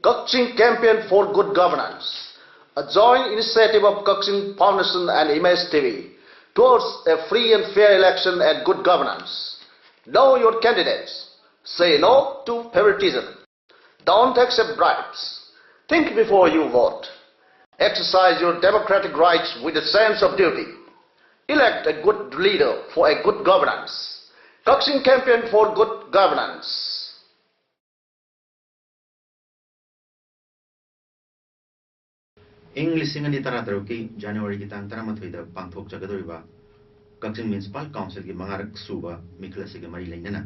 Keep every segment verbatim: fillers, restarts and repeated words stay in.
Kakching Campaign for Good Governance, a joint initiative of Kakching Foundation and Image T V towards a free and fair election and good governance. Know your candidates. Say no to favoritism. Don't accept bribes. Think before you vote. Exercise your democratic rights with a sense of duty. Elect a good leader for a good governance. Kakching Campaign for Good Governance. ꯏꯪ ꯂꯤꯁꯤꯡ ꯑꯅꯤ ꯇꯔꯥꯇꯔꯨꯛꯀꯤ ꯖꯅꯋꯥꯔꯤꯒꯤ ꯇꯥꯡ ꯇꯔꯥꯃꯥꯊꯣꯏꯗ ꯄꯥꯡꯊꯣꯛꯆꯒꯗꯧꯔꯤꯕ ꯀꯛꯆꯤꯡ municipal ꯀꯥꯎꯟꯁꯤꯜꯒꯤ ꯃꯉꯥꯔꯛ ꯁꯨꯕ ꯃꯤꯈꯜ ꯑꯁꯤꯒ ꯃꯔꯤ ꯂꯩꯅꯅ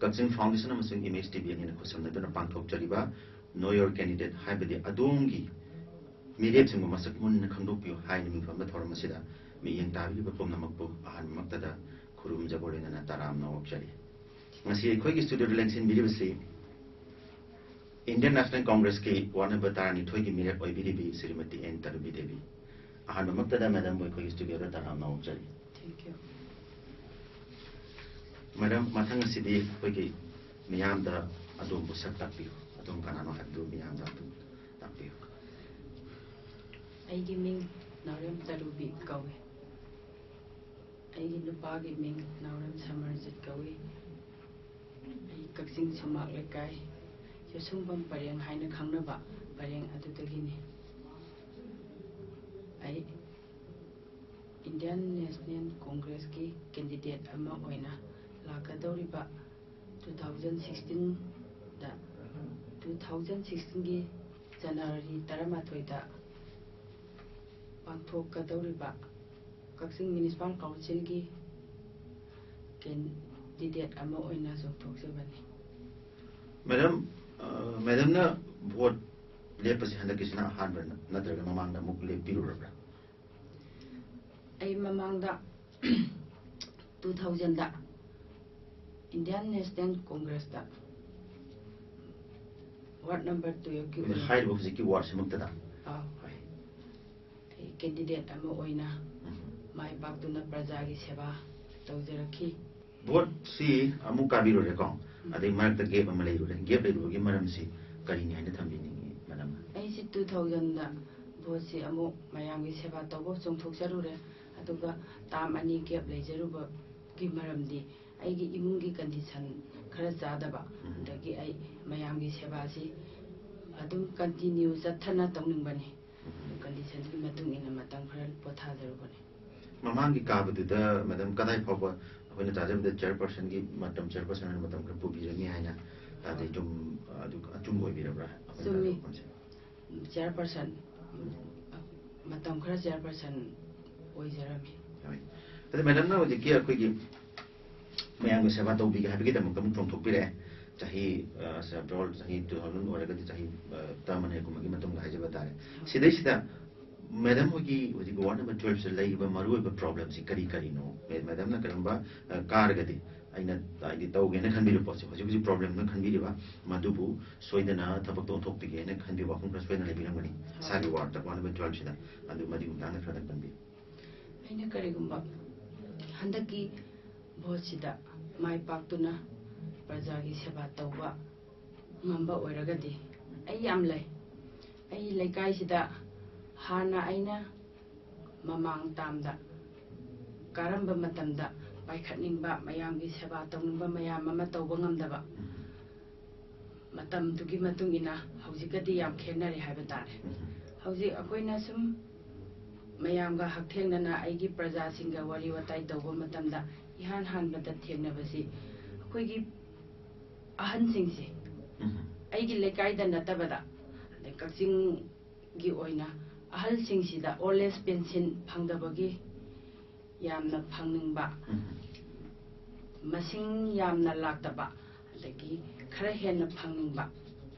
ꯀꯛꯆꯤꯡ ꯐꯥꯎꯟꯗꯦꯁꯟ ꯑꯃꯁꯨꯡ ꯏꯃꯦꯖ ꯇꯤ ꯚꯤ ꯑꯅꯤꯅ ꯈꯨꯠꯁꯝꯅꯗꯨꯅ ꯄꯥꯡꯊꯣꯛꯆꯔꯤꯕ Know Your Candidate, ꯍꯥꯏꯕꯗꯤ ꯑꯗꯣꯝꯒꯤ ꯃꯤꯔꯦꯞꯁꯤꯡꯕꯨ ꯃꯁꯛ ꯃꯨꯟꯅ ꯈꯪꯗꯣꯛꯄꯤꯌꯨ ꯍꯥꯏꯅ ꯃꯤꯡ ꯐꯝꯕ ꯊꯧꯔꯝ ꯑꯁꯤꯗ ꯃꯤꯠꯌꯦꯡ ꯇꯥꯕꯤꯔꯤꯕ ꯄꯨꯝꯅꯃꯛꯄꯨ ꯑꯍꯥꯟꯕꯃꯛꯇꯗ ꯈꯨꯔꯨꯝꯖꯕ ꯂꯣꯏꯅꯅ ꯇꯔꯥꯝꯅ ꯑꯣꯛꯆꯔꯤ꯫ ꯉꯁꯤ ꯑꯩꯈꯣꯏꯒꯤ ꯁ꯭ꯇꯨꯗꯤꯑꯣꯗ ꯂꯦꯡꯁꯤꯟꯕꯤꯔꯤꯕꯁꯤ ꯏꯟꯗꯤꯌꯟ ꯅꯦꯁꯅꯦꯜ ꯀꯣꯡꯒ꯭ꯔꯦꯁꯀꯤ ꯋꯥꯔꯗ ꯅꯝꯕꯔ ꯇꯔꯥꯅꯤꯊꯣꯏꯒꯤ ꯃꯤꯔꯦꯞ ꯑꯣꯏꯕꯤꯔꯤꯕꯤ ꯁ꯭ꯔꯤꯃꯇꯤ ꯑꯦꯟ ꯇꯔꯨꯕꯤ ꯗꯦꯕꯤ꯫ ꯑꯍꯥꯟꯕꯃꯛꯇꯗ ꯃꯦꯗꯥꯝꯕꯨ ꯑꯩꯈꯣꯏꯒꯤ ꯁ꯭ꯇꯨꯗꯤꯑꯣꯗ ꯇꯔꯥꯝꯅ ꯑꯣꯛꯆꯔꯤ꯫ Thank you. ꯃꯦꯗꯥꯝ, ꯃꯊꯪ ꯑꯁꯤꯗꯤ ꯑꯩꯈꯣꯏꯒꯤ ꯃꯤꯌꯥꯝꯗ ꯑꯗꯣꯝꯕꯨ ꯁꯛ ꯇꯥꯛꯄꯤꯌꯨ, ꯑꯗꯣꯝ ꯀꯅꯥꯅꯣ ꯍꯥꯏꯕꯗꯨ ꯃꯤꯌꯥꯝꯗ ꯑꯗꯨꯝ ꯇꯥꯛꯄꯤꯌꯨ꯫ ꯑꯩꯒꯤ ꯃꯤꯡ ꯅꯥꯎꯔꯦꯝ ꯇꯔꯨꯕꯤ ꯀꯧꯏ꯫ ꯑꯩꯒꯤ ꯅꯨꯄꯥꯒꯤ ꯃꯤꯡ ꯅꯥꯎꯔꯦꯝ ꯁꯃꯔꯖꯤꯠ ꯀꯧꯏ꯫ ꯑꯩ ꯀꯛꯆꯤꯡ ꯁꯨꯃꯥꯛ ꯂꯩꯀꯥꯏ ꯌꯣꯠꯁꯨꯡꯕꯝ ꯄꯔꯦꯡ ꯍꯥꯏꯅ ꯈꯪꯅꯕ ꯄꯔꯦꯡ ꯑꯗꯨꯗꯒꯤꯅꯤ꯫ ꯑꯩ ꯏꯟꯗꯤꯌꯟ ꯅꯦꯁꯅꯦꯜ ꯀꯣꯡꯒ꯭ꯔꯦꯁꯀꯤ ꯀꯦꯟꯗꯤꯗꯦꯠ ꯑꯃ ꯑꯣꯏꯅ ꯂꯥꯛꯀꯗꯧꯔꯤꯕ ꯇꯨ ꯊꯥꯎꯖꯟ ꯁꯤꯛꯁꯇꯤꯟꯗ, ꯇꯨ ꯊꯥꯎꯖꯟ ꯁꯤꯛꯁꯇꯤꯟꯒꯤ ꯖꯅꯋꯥꯔꯤ ꯇꯔꯥꯃꯥꯊꯣꯏꯗ ꯄꯥꯡꯊꯣꯛꯀꯗꯧꯔꯤꯕ ꯀꯛꯆꯤꯡ ꯃ꯭ꯌꯨꯅꯤꯁꯤꯄꯥꯜ ꯀꯥꯎꯟꯁꯤꯜꯒꯤ ꯀꯦꯟꯗꯤꯗꯦꯠ ꯑꯃ ꯑꯣꯏꯅ ꯆꯣꯡꯊꯣꯛꯆꯕꯅꯤ꯫ ꯃꯦꯗꯥꯝ, ꯑ, ꯃꯦꯗꯥꯝꯅ ꯚꯣꯠ ꯂꯦꯞꯄꯁꯤ ꯍꯟꯗꯛꯀꯤꯁꯤꯅ ꯑꯍꯥꯟꯕ ꯅꯠꯇ꯭ꯔꯒ ꯃꯃꯥꯡꯗ ꯑꯃꯨꯛ ꯂꯦꯞꯄꯤꯔꯨꯔꯕ꯭ꯔꯥ? ꯑꯩ ꯃꯃꯥꯡꯗ ꯇꯨ ꯊꯥꯎꯖꯟꯗ ꯏꯟꯗꯤꯌꯟ ꯅꯦꯁꯅꯦꯜ ꯀꯣꯡꯒ꯭ꯔꯦꯁꯇ ꯋꯥꯔꯗ ꯅꯝꯕꯔ ꯇꯨꯌꯦꯜꯐꯀꯤ ꯑꯗꯨꯗꯤ ꯑꯣꯏꯅ ꯍꯥꯏꯔꯤꯕ ꯍꯧꯖꯤꯛꯀꯤ ꯋꯥꯔꯗꯁꯤꯃꯛꯇꯗ? ꯑꯥꯎ꯫ ꯍꯣꯏ꯫ ꯑꯩ ꯀꯦꯟꯗꯤꯗꯦꯠ ꯑꯃ ꯑꯣꯏꯅ ꯎꯝ꯫ ꯃꯥꯏ ꯄꯥꯛꯇꯨꯅ ꯄ꯭ꯔꯖꯥꯒꯤ ꯁꯦꯕꯥ ꯇꯧꯖꯔꯛꯈꯤ꯫ ꯚꯣꯠꯁꯤ ꯑꯃꯨꯛ ꯀꯥꯕꯤꯔꯨꯔꯦꯀꯣ, ꯎꯝ꯫ ꯑꯗꯩ ꯃꯔꯛꯇ ꯒꯦꯞ ꯑꯃ ꯂꯩꯔꯨꯔꯦ꯫ ꯒꯦꯞ ꯂꯩꯔꯨꯕꯒꯤ ꯃꯔꯝꯁꯤ ꯀꯔꯤꯅꯤ ꯍꯥꯏꯅ ꯊꯝꯕꯤꯅꯤꯡꯉꯤ, ꯃꯦꯗꯝꯅ? ꯑꯩꯁꯤ ꯇꯨ ꯊꯥꯎꯖꯟꯗ ꯚꯣꯠꯁꯤ ꯑꯃꯨꯛ ꯃꯌꯥꯝꯒꯤ ꯁꯦꯕꯥ ꯇꯧꯕ ꯆꯣꯡꯊꯣꯛꯆꯔꯨꯔꯦ꯫ ꯑꯗꯨꯒ ꯇꯥꯝ ꯑꯅꯤ ꯒꯦꯞ ꯂꯩꯖꯔꯨꯕꯒꯤ ꯃꯔꯝꯗꯤ ꯑꯩꯒꯤ ꯏꯃꯨꯡꯒꯤ ꯀꯟꯗꯤꯁꯟ ꯈꯔ ꯆꯥꯗꯕ, ꯎꯝ꯫ ꯑꯗꯒꯤ ꯑꯩ ꯃꯌꯥꯝꯒꯤ ꯁꯦꯕꯥꯁꯤ ꯑꯗꯨꯝ ꯀꯟꯇꯤꯅ꯭ꯌꯨ ꯆꯠꯊꯅ ꯇꯧꯅꯤꯡꯕꯅꯤ꯫ ꯎꯝ꯫ ꯀꯟꯗꯤꯁꯟꯒꯤ ꯃꯇꯨꯡ ꯏꯟꯅ ꯃꯇꯝ ꯈꯔ ꯄꯣꯊꯥꯖꯔꯨꯕꯅꯤ꯫ ꯃꯃꯥꯡꯒꯤ ꯀꯥꯕꯗꯨꯗ ꯃꯦꯗꯝ ꯀꯗꯥꯏ ꯐꯥꯎꯕ, ꯑꯩꯈꯣꯏꯅ ꯇꯥꯖꯕꯗ ꯆꯤꯌꯔꯄꯔꯁꯟꯒꯤ ꯃꯇꯝ, ꯆꯤꯌꯔꯄꯔꯁꯟ ꯑꯣꯏꯅ ꯃꯇꯝ ꯈꯔ ꯄꯨꯕꯤꯔꯝꯃꯤ ꯍꯥꯏꯅ ꯇꯥꯖꯩ꯫ ꯆꯨꯝ-, ꯑꯗꯨ ꯑꯆꯨꯝꯕ ꯑꯣꯏꯕꯤꯔꯕ꯭ꯔꯥ? ꯑꯩꯈꯣꯏꯅ ꯆꯨꯝꯃꯤ꯫ ꯇꯥꯖꯕ ꯃꯐꯝꯁꯦ꯫ ꯆꯤꯌꯔꯄꯔꯁꯟ, ꯃꯇꯝ ꯈꯔ ꯆꯤꯌꯔꯄꯔꯁꯟ ꯑꯣꯏꯖꯔꯝꯃꯤ꯫ ꯍꯣꯏ꯫ ꯑꯗ ꯃꯦꯗꯝꯅ ꯍꯧꯖꯤꯛꯀꯤ ꯑꯩꯈꯣꯏꯒꯤ ꯃꯌꯥꯝꯒꯤ ꯁꯦꯕꯥ ꯇꯧꯕꯤꯒꯦ ꯍꯥꯏꯕꯒꯤꯗꯃꯛꯇ ꯑꯃꯨꯛ ꯆꯣꯡꯊꯣꯛꯄꯤꯔꯛꯑꯦ꯫ ꯆꯍꯤ, ꯑ, after all, ꯆꯍꯤ ꯇꯨ ꯊꯥꯎꯖꯟ ꯑꯣꯏꯔꯒꯗꯤ ꯆꯍꯤ, ꯑ, ꯇꯔꯥꯃꯥꯄꯟꯒꯨꯝꯕꯒꯤ ꯃꯇꯨꯡꯗ ꯍꯥꯏꯖꯕ ꯇꯥꯔꯦ꯫ ꯁꯤꯗꯩꯁꯤꯗ ꯃꯦꯗꯝ ꯍꯣꯏꯒꯤ ꯍꯧꯖꯤꯛ ꯋꯥꯔꯗ ꯅꯝꯕꯔ ꯇꯨꯋꯦꯜꯐꯁꯤꯗ ꯂꯩꯔꯤꯕ ꯃꯔꯨꯑꯣꯏꯕ ꯄ꯭ꯔꯣꯕ꯭ꯂꯦꯝꯁꯤ ꯀꯔꯤ ꯀꯔꯤꯅꯣ? ꯃꯦ-, ꯃꯦꯗꯝꯅ ꯀꯔꯝꯕ, ꯑ, ꯀꯥꯔꯒꯗꯤ ꯑꯩꯅ ꯍꯥꯏꯗꯤ ꯇꯧꯒꯦꯅ ꯈꯟꯕꯤꯔꯤꯕ ꯄꯣꯠꯁꯦ, ꯍꯧꯖꯤꯛ ꯍꯧꯖꯤꯛ ꯄ꯭ꯔꯣꯕ꯭ꯂꯦꯝꯅ ꯈꯟꯕꯤꯔꯤꯕ, ꯃꯗꯨꯕꯨ ꯁꯣꯏꯗꯅ ꯊꯕꯛꯇ ꯑꯣꯟꯊꯣꯛꯄꯤꯒꯦꯅ ꯈꯟꯕꯤꯕ ꯋꯥꯐꯝ ꯈꯔ ꯁꯣꯏꯗꯅ ꯂꯩꯕꯤꯔꯝꯒꯅꯤ꯫ ꯏꯁꯥꯒꯤ ꯋꯥꯔꯗ ꯋꯥꯔꯗ ꯅꯝꯕꯔ ꯇꯨꯋꯦꯜꯐꯁꯤꯗ, ꯑꯗꯨ ꯃꯗꯨꯒꯤ ꯃꯇꯥꯡꯗ ꯈꯔꯗꯪ ꯄꯟꯕꯤꯌꯨ꯫ ꯑꯩꯅ ꯀꯔꯤꯒꯨꯝꯕ ꯍꯟꯗꯛꯀꯤ ꯚꯣꯠꯁꯤꯗ ꯃꯥꯏ ꯄꯥꯛꯇꯨꯅ ꯄ꯭ꯔꯖꯥꯒꯤ ꯁꯦꯕꯥ ꯇꯧꯕ ꯉꯝꯕ ꯑꯣꯏꯔꯒꯗꯤ ꯑꯩ ꯌꯥꯝ ꯂꯩ꯫ ꯑꯩ ꯂꯩꯀꯥꯏꯁꯤꯗ ꯍꯥꯟꯅ ꯑꯩꯅ ꯃꯃꯥꯡ ꯇꯥꯝꯗ ꯀꯥꯔꯝꯕ ꯃꯇꯝꯗ ꯄꯥꯏꯈꯠꯅꯤꯡꯕ, ꯃꯌꯥꯝꯒꯤ ꯁꯦꯕꯥ ꯇꯧꯅꯤꯡꯕ ꯃꯌꯥꯝ ꯑꯃ ꯇꯧꯕ ꯉꯝꯗꯕ, ꯃꯇꯝꯗꯨꯒꯤ ꯃꯇꯨꯡ ꯏꯟꯅ ꯍꯧꯖꯤꯛꯀꯗꯤ ꯌꯥꯝ ꯈꯦꯠꯅꯔꯦ ꯍꯥꯏꯕ ꯇꯥꯔꯦ꯫ ꯎꯝ꯫ ꯍꯧꯖꯤꯛ ꯑꯩꯈꯣꯏꯅ ꯁꯨꯝ ꯃꯌꯥꯝꯒ ꯍꯛꯊꯦꯡꯅꯅ ꯑꯩꯒꯤ ꯄ꯭ꯔꯖꯥꯁꯤꯡꯒ ꯋꯥꯔꯤ ꯋꯥꯇꯥꯏ ꯇꯧꯕ ꯃꯇꯝꯗ ꯏꯍꯥꯟ ꯍꯥꯟꯕꯗ ꯊꯦꯡꯅꯕꯁꯤ ꯑꯩꯈꯣꯏꯒꯤ ꯑꯍꯟꯁꯤꯡꯁꯤ, ꯎꯝ꯫ ꯑꯩꯒꯤ ꯂꯩꯀꯥꯏꯗ ꯅꯠꯇꯕꯗ, ꯑꯗꯩ ꯀꯛꯆꯤꯡꯒꯤ ꯑꯣꯏꯅ ꯑꯍꯜꯁꯤꯡꯁꯤꯗ ꯑꯣꯜ ꯑꯦꯖ ꯄꯦꯟꯁꯤꯟ ꯐꯪꯗꯕꯒꯤ ꯌꯥꯝꯅ ꯐꯪꯅꯤꯡꯕ, ꯎꯝ꯫ ꯃꯁꯤꯡ ꯌꯥꯝꯅ ꯂꯥꯛꯇꯕ, ꯑꯗꯒꯤ ꯈꯔ ꯍꯦꯟꯅ ꯐꯪꯅꯤꯡꯕ,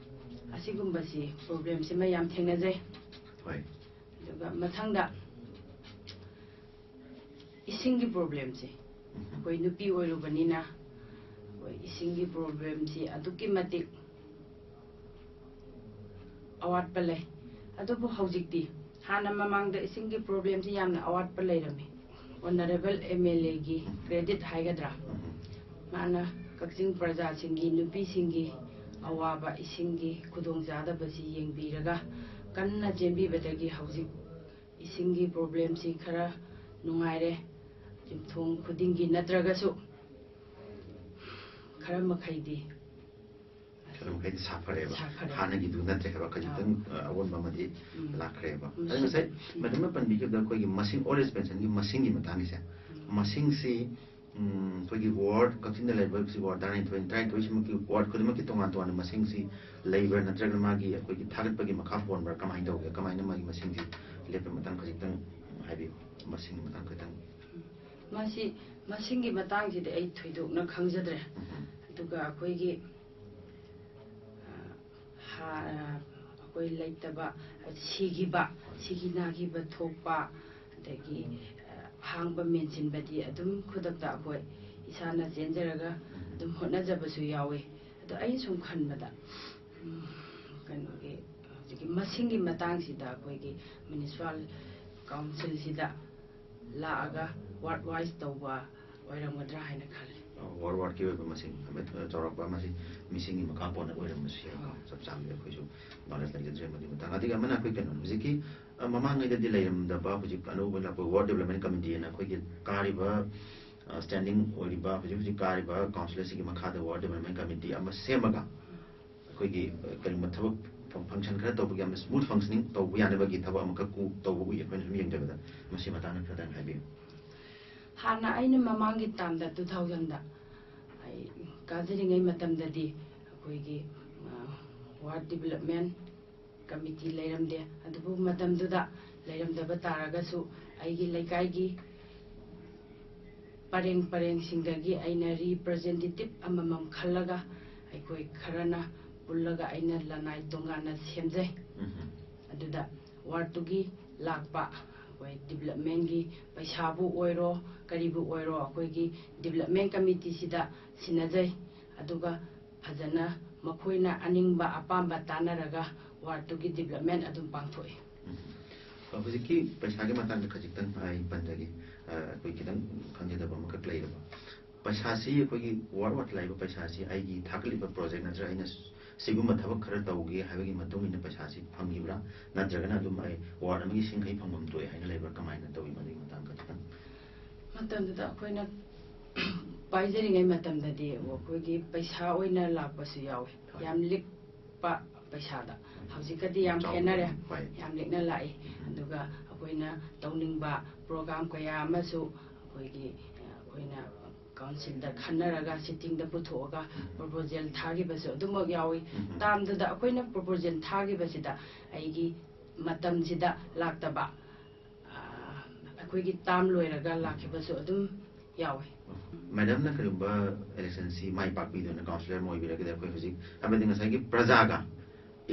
ꯑꯁꯤꯒꯨꯝꯕꯁꯤ ꯄ꯭ꯔꯣꯕ꯭ꯂꯦꯝꯁꯤꯃ ꯌꯥꯝ ꯊꯦꯡꯅꯖꯩ꯫ ꯍꯣꯏ꯫ ꯑꯗꯨꯒ ꯃꯊꯪꯗ ꯏꯁꯤꯡꯒꯤ ꯄ꯭ꯔꯣꯕ꯭ꯂꯦꯝꯁꯦ, ꯎꯝ꯫ ꯑꯩꯈꯣꯏ ꯅꯨꯄꯤ ꯑꯣꯏꯔꯨꯕꯅꯤꯅ ꯑꯩꯈꯣꯏ ꯏꯁꯤꯡꯒꯤ ꯄ꯭ꯔꯣꯕ꯭ꯂꯦꯝꯁꯤ ꯑꯗꯨꯛꯀꯤ ꯃꯇꯤꯛ ꯑꯋꯥꯠꯄ ꯂꯩ꯫ ꯑꯗꯨꯕꯨ ꯍꯧꯖꯤꯛꯇꯤ, ꯍꯥꯟꯅ ꯃꯃꯥꯡꯗ ꯏꯁꯤꯡꯒꯤ ꯄ꯭ꯔꯣꯕ꯭ꯂꯦꯝꯁꯤ ꯌꯥꯝꯅ ꯑꯋꯥꯠꯄ ꯂꯩꯔꯝꯃꯤ꯫ ꯑꯣꯅꯔꯦꯕꯜ ꯑꯦꯝ ꯑꯦꯜ ꯑꯦꯒꯤ ꯀ꯭ꯔꯦꯗꯤꯠ ꯍꯥꯏꯒꯗ꯭ꯔꯥ, ꯃꯥꯅ ꯀꯛꯆꯤꯡ ꯄ꯭ꯔꯖꯥꯁꯤꯡꯒꯤ, ꯅꯨꯄꯤꯁꯤꯡꯒꯤ ꯑꯋꯥꯕ ꯏꯁꯤꯡꯒꯤ ꯈꯨꯗꯣꯡꯆꯥꯗꯕꯁꯤ ꯌꯦꯡꯕꯤꯔꯒ ꯀꯟꯅ ꯆꯦꯟꯕꯤꯕꯗꯒꯤ ꯍꯧꯖꯤꯛ ꯏꯁꯤꯡꯒꯤ ꯄ꯭ꯔꯣꯕ꯭ꯂꯦꯝꯁꯤ ꯈꯔ ꯅꯨꯡꯉꯥꯏꯔꯦ꯫ ꯌꯨꯝꯊꯣꯡ ꯈꯨꯗꯤꯡꯒꯤ ꯅꯠꯇ꯭ꯔꯒꯁꯨ ꯈꯔ ꯃꯈꯩꯗꯤ ꯈꯔ ꯃꯈꯩꯗꯤ ꯁꯥꯐꯔꯦꯕ꯫ ꯁꯥꯐꯔꯦ꯫ ꯍꯥꯟꯅꯒꯤꯗꯨ ꯅꯠꯇ꯭ꯔꯦ ꯍꯥꯏꯕ, ꯈꯖꯤꯛꯇꯪ ꯑ, ꯑꯑꯣꯟꯕ ꯑꯃꯗꯤ ꯎꯝ꯫ ꯂꯥꯛꯈ꯭ꯔꯦꯕ꯫ ꯎꯝ꯫ ꯑꯗꯨ ꯉꯁꯥꯏ ꯃꯦꯗꯝꯅ ꯄꯟꯕꯤꯈꯤꯕꯗ ꯑꯩꯈꯣꯏꯒꯤ ꯃꯁꯤꯡ, ꯑꯣꯜ ꯑꯦꯖ ꯄꯦꯟꯁꯟꯒꯤ ꯃꯁꯤꯡꯒꯤ ꯃꯇꯥꯡꯒꯤꯁꯦ, ꯎꯝ꯫ ꯃꯁꯤꯡꯁꯤ ꯎꯝ, ꯑꯩꯈꯣꯏꯒꯤ ꯋꯥꯔꯗ, ꯀꯛꯆꯤꯡꯗ ꯂꯩꯔꯤꯕ ꯁꯤ ꯋꯥꯔꯗ ꯇꯔꯥꯅꯤꯊꯣꯏ, ꯇꯔꯥꯅꯤꯊꯣꯏꯁꯤꯃꯛꯀꯤ ꯋꯥꯔꯗ ꯈꯨꯗꯤꯡꯃꯛꯀꯤ ꯇꯣꯉꯥꯟ ꯇꯣꯉꯥꯟꯕ ꯃꯁꯤꯡꯁꯤ ꯂꯩꯕ꯭ꯔꯥ, ꯅꯠꯇ꯭ꯔꯒꯅ ꯃꯥꯒꯤ ꯑꯩꯈꯣꯏꯒꯤ ꯊꯥꯒꯠꯄꯒꯤ ꯃꯈꯥ ꯄꯣꯟꯕ꯭ꯔꯥ, ꯀꯃꯥꯏꯅ ꯇꯧꯒꯦ? ꯀꯃꯥꯏꯅ ꯃꯥꯒꯤ ꯃꯁꯤꯡꯁꯤ ꯂꯦꯞꯄ ꯃꯇꯥꯡ ꯈꯖꯤꯛꯇꯪ ꯍꯥꯏꯕꯤꯌꯨ, ꯃꯁꯤꯡꯒꯤ ꯃꯇꯥꯡ ꯈꯤꯇꯪ꯫ ꯃꯁꯤ ꯃꯁꯤꯡꯒꯤ ꯃꯇꯥꯡꯁꯤꯗꯤ ꯑꯩ ꯊꯣꯏꯗꯣꯛꯅ ꯈꯪꯖꯗ꯭ꯔꯦ꯫ ꯎꯝ꯫ ꯑꯗꯨꯒ ꯑꯩꯈꯣꯏꯒꯤ ꯑ, ꯍꯥ-, ꯑꯩꯈꯣꯏ ꯂꯩꯇꯕ, ꯁꯤꯈꯤꯕ, ꯁꯤꯈꯤ ꯅꯥꯈꯤꯕ ꯊꯣꯛꯄ, ꯑꯗꯒꯤ ꯑ, ꯑꯍꯥꯡꯕ ꯃꯦꯟꯁꯤꯟꯕꯗꯤ ꯑꯗꯨꯝ ꯈꯨꯗꯛꯇ ꯑꯩꯈꯣꯏ ꯏꯁꯥꯅ ꯆꯦꯟꯖꯔꯒ ꯑꯗꯨꯝ ꯍꯣꯠꯅꯖꯕꯁꯨ ꯌꯥꯎꯋꯤ꯫ ꯑꯗꯣ ꯑꯩ ꯁꯨꯝ ꯈꯟꯕꯗ ꯎꯝ, ꯀꯩꯅꯣꯒꯤ ꯍꯧꯖꯤꯛꯀꯤ ꯃꯁꯤꯡꯒꯤ ꯃꯇꯥꯡꯁꯤꯗ ꯑꯩꯈꯣꯏꯒꯤ ꯃ꯭ꯌꯨꯅꯤꯁꯤꯄꯥꯜ ꯀꯥꯎꯟꯁꯤꯜꯁꯤꯗ ꯂꯥꯛꯑꯒ ꯋꯥꯔꯗ ꯋꯥꯏꯁ ꯇꯧꯕ ꯑꯣꯏꯔꯝꯒꯗ꯭ꯔꯥ ꯍꯥꯏꯅ ꯈꯜꯂꯤ꯫ ꯋꯥꯔꯗ ꯋꯥꯔꯗꯀꯤ ꯑꯣꯏꯕ ꯃꯁꯤꯡ, ꯆꯥꯎꯔꯥꯛꯄ ꯃꯁꯤ ꯃꯤꯁꯤꯡꯒꯤ ꯃꯈꯥ ꯄꯣꯟꯅ ꯑꯣꯏꯔꯝꯕꯁꯨ ꯌꯥꯏꯀꯣ꯫ ꯆꯞ ꯆꯥꯕꯗꯤ ꯑꯩꯈꯣꯏꯁꯨ ꯅꯣꯂꯦꯖ ꯂꯩꯖꯗ꯭ꯔꯦ ꯃꯗꯨꯒꯤ ꯃꯇꯥꯡ꯫ ꯑꯗꯨꯒ ꯑꯃꯅ ꯑꯩꯈꯣꯏ ꯀꯩꯅꯣ, ꯍꯧꯖꯤꯛꯀꯤ ꯑ, ꯃꯃꯥꯡꯉꯩꯗꯗꯤ ꯂꯩꯔꯝꯗꯕ, ꯍꯧꯖꯤꯛ ꯑꯅꯧꯕ ꯂꯥꯛꯄ ꯋꯥꯔꯗ ꯗꯦꯕꯂꯞꯃꯦꯟ ꯀꯃꯤꯇꯤ ꯍꯥꯏꯅ ꯑꯩꯈꯣꯏꯒꯤ ꯀꯥꯔꯤꯕ, ꯑ, ꯁ꯭ꯇꯦꯟꯗꯤꯡ ꯑꯣꯏꯔꯤꯕ, ꯍꯧꯖꯤꯛ ꯍꯧꯖꯤꯛ ꯀꯥꯔꯤꯕ ꯀꯥꯎꯟꯁꯤꯜ ꯑꯁꯤꯒꯤ ꯃꯈꯥꯗ ꯋꯥꯔꯗ ꯗꯦꯕꯂꯞꯃꯦꯟ ꯀꯃꯤꯇꯤ ꯑꯃ ꯁꯦꯝꯃꯒ ꯑꯩꯈꯣꯏꯒꯤ, ꯑ, ꯀꯔꯤꯒꯨꯝꯕ ꯊꯕꯛ ꯐꯪꯁꯟ ꯈꯔ ꯇꯧꯕꯒꯤ ꯌꯥꯝꯅ ꯁ꯭ꯃꯨꯠ ꯐꯪꯁꯅꯤꯡ ꯇꯧꯕ ꯌꯥꯅꯕꯒꯤ ꯊꯕꯛ ꯑꯃꯈꯛ ꯀꯨ-, ꯇꯧꯕ ꯎꯏ ꯑꯩꯈꯣꯏꯅ ꯁꯨꯝ ꯌꯦꯡꯖꯕꯗ꯫ ꯃꯁꯤ ꯃꯇꯥꯡꯗ ꯈꯔꯗꯪ ꯍꯥꯏꯕꯤꯌꯨ꯫ ꯍꯥꯟꯅ ꯑꯩꯅ ꯃꯃꯥꯡꯒꯤ ꯇꯥꯝꯗ, ꯇꯨ ꯊꯥꯎꯖꯟꯗ ꯑꯩ ꯀꯥꯖꯔꯤꯉꯩ ꯃꯇꯝꯗꯗꯤ ꯑꯩꯈꯣꯏꯒꯤ, ꯑ, ꯋꯥꯔꯗ ꯗꯤꯕꯂꯞꯃꯦꯟ ꯀꯃꯤꯇꯤ ꯂꯩꯔꯝꯗꯦ꯫ ꯑꯗꯨꯕꯨ ꯃꯇꯝꯗꯨꯗ ꯂꯩꯔꯝꯗꯕ ꯇꯥꯔꯒꯁꯨ ꯑꯩꯒꯤ ꯂꯩꯀꯥꯏꯒꯤ ꯄꯔꯦꯡ ꯄꯔꯦꯡꯁꯤꯡꯗꯒꯤ ꯑꯩꯅ ꯔꯤꯄ꯭ꯔꯖꯦꯟꯇꯦꯇꯤꯚ ꯑꯃꯃꯝ ꯈꯜꯂꯒ ꯑꯩꯈꯣꯏ ꯈꯔꯅ ꯄꯨꯜꯂꯒ ꯑꯩꯅ ꯂꯅꯥꯏ ꯇꯣꯉꯥꯟꯅ ꯁꯦꯝꯖꯩ꯫ ꯎꯝ꯫ ꯑꯗꯨꯗ ꯋꯥꯔꯗꯇꯨꯒꯤ ꯂꯥꯛꯄ ꯑꯩꯈꯣꯏ ꯗꯤꯕꯂꯞꯃꯦꯟꯒꯤ ꯄꯩꯁꯥꯕꯨ ꯑꯣꯏꯔꯣ, ꯀꯔꯤꯕꯨ ꯑꯣꯏꯔꯣ, ꯑꯩꯈꯣꯏꯒꯤ ꯗꯤꯕꯂꯞꯃꯦꯟ ꯀꯃꯤꯇꯤꯁꯤꯗ ꯁꯤꯟꯅꯖꯩ꯫ ꯑꯗꯨꯒ ꯐꯖꯅ ꯃꯈꯣꯏꯅ ꯑꯅꯤꯡꯕ ꯑꯄꯥꯝꯕ ꯇꯥꯟꯅꯔꯒ ꯋꯥꯔꯗꯇꯨꯒꯤ ꯗꯤꯕꯂꯞꯃꯦꯟ ꯑꯗꯨꯝ ꯄꯥꯡꯊꯣꯛꯏ꯫ ꯎꯝ꯫ ꯑ, ꯍꯧꯖꯤꯛꯀꯤ ꯄꯩꯁꯥꯒꯤ ꯃꯇꯥꯡꯗ ꯈꯖꯤꯛꯇꯪ ꯑꯩ ꯄꯟꯖꯒꯦ꯫ ꯑ, ꯑꯩꯈꯣꯏ ꯈꯤꯇꯪ ꯈꯪꯖꯗꯕ ꯑꯃꯈꯛ ꯂꯩꯔꯕ꯫ ꯄꯩꯁꯥꯁꯤ ꯑꯩꯈꯣꯏꯒꯤ ꯋꯥꯔꯗ ꯋꯥꯔꯗ ꯂꯥꯛꯏꯕ ꯄꯩꯁꯥꯁꯤ ꯑꯩꯒꯤ ꯊꯥꯒꯠꯂꯤꯕ ꯄ꯭ꯔꯣꯖꯦꯛ ꯅꯠꯇ꯭ꯔꯒ ꯑꯩꯅ ꯁꯤꯒꯨꯝꯕ ꯊꯕꯛ ꯈꯔ ꯇꯧꯒꯦ ꯍꯥꯏꯕꯒꯤ ꯃꯇꯨꯡ ꯏꯟꯅ ꯄꯩꯁꯥꯁꯤ ꯐꯪꯈꯤꯕ꯭ꯔꯥ? ꯅꯠꯇ꯭ꯔꯒꯅ ꯑꯗꯨꯝ ꯑꯩ ꯋꯥꯔꯗ ꯑꯃꯒꯤ ꯁꯤꯡꯈꯩ ꯐꯪꯐꯝ ꯊꯣꯛꯑꯦ ꯍꯥꯏꯅ ꯂꯩꯕ꯭ꯔꯥ? ꯀꯃꯥꯏꯅ ꯇꯧꯋꯤ? ꯃꯗꯨꯒꯤ ꯃꯇꯥꯡꯗ ꯈꯤꯇꯪ꯫ ꯃꯇꯝꯗꯨꯗ ꯑꯩꯈꯣꯏꯅ ꯄꯥꯏꯖꯔꯤꯉꯩ ꯃꯇꯝꯗꯗꯤ ꯑꯩꯈꯣꯏꯒꯤ ꯄꯩꯁꯥ ꯑꯣꯏꯅ ꯂꯥꯛꯄꯁꯨ ꯌꯥꯎꯋꯤ꯫ ꯍꯣꯏ꯫ ꯌꯥꯝ ꯂꯤꯛꯄ ꯄꯩꯁꯥꯗ꯫ ꯍꯧꯖꯤꯛꯀꯗꯤ ꯌꯥꯝ ꯆꯥꯎꯅ ꯈꯦꯠꯅꯔꯦ꯫ ꯍꯣꯏ꯫ ꯌꯥꯝ ꯂꯤꯛꯅ ꯂꯥꯛꯏ꯫ ꯑꯗꯨꯒ ꯑꯩꯈꯣꯏꯅ ꯇꯧꯅꯤꯡꯕ ꯄ꯭ꯔꯣꯒ꯭ꯔꯥꯝ ꯀꯌꯥ ꯑꯃꯁꯨ ꯑꯩꯈꯣꯏꯒꯤ ꯑꯩꯈꯣꯏꯅ ꯀꯥꯎꯟꯁꯤꯜꯗ ꯈꯟꯅꯔꯒ ꯁꯤꯇꯤꯡꯗ ꯄꯨꯊꯣꯛꯑꯒ ꯄ꯭ꯔꯣꯄꯣꯖꯦꯜ ꯊꯥꯈꯤꯕꯁꯨ ꯑꯗꯨꯃꯛ ꯌꯥꯎꯏ꯫ ꯎꯝ꯫ ꯇꯥꯝꯗꯨꯗ ꯑꯩꯈꯣꯏꯅ ꯄ꯭ꯔꯣꯄꯣꯖꯦꯜ ꯊꯥꯈꯤꯕꯁꯤꯗ ꯑꯩꯒꯤ ꯃꯇꯝꯁꯤꯗ ꯂꯥꯛꯇꯕ, ꯑ, ꯑꯩꯈꯣꯏꯒꯤ ꯇꯥꯝ ꯂꯣꯏꯔꯒ ꯂꯥꯛꯈꯤꯕꯁꯨ ꯑꯗꯨꯝ ꯌꯥꯎꯏ꯫ ꯃꯦꯗꯥꯝꯅ ꯀꯔꯤꯒꯨꯝꯕ ꯏꯂꯦꯛꯁꯟꯁꯤ ꯃꯥꯏ ꯄꯥꯛꯄꯤꯗꯨꯅ ꯀꯥꯎꯟꯁꯤꯂꯔ ꯑꯃ ꯑꯣꯏꯕꯤꯔꯒꯗꯤ, ꯑꯩꯈꯣꯏ ꯍꯧꯖꯤꯛ, ꯍꯥꯏꯕꯗꯤ ꯉꯁꯥꯏꯒꯤ ꯄ꯭ꯔꯖꯥꯒ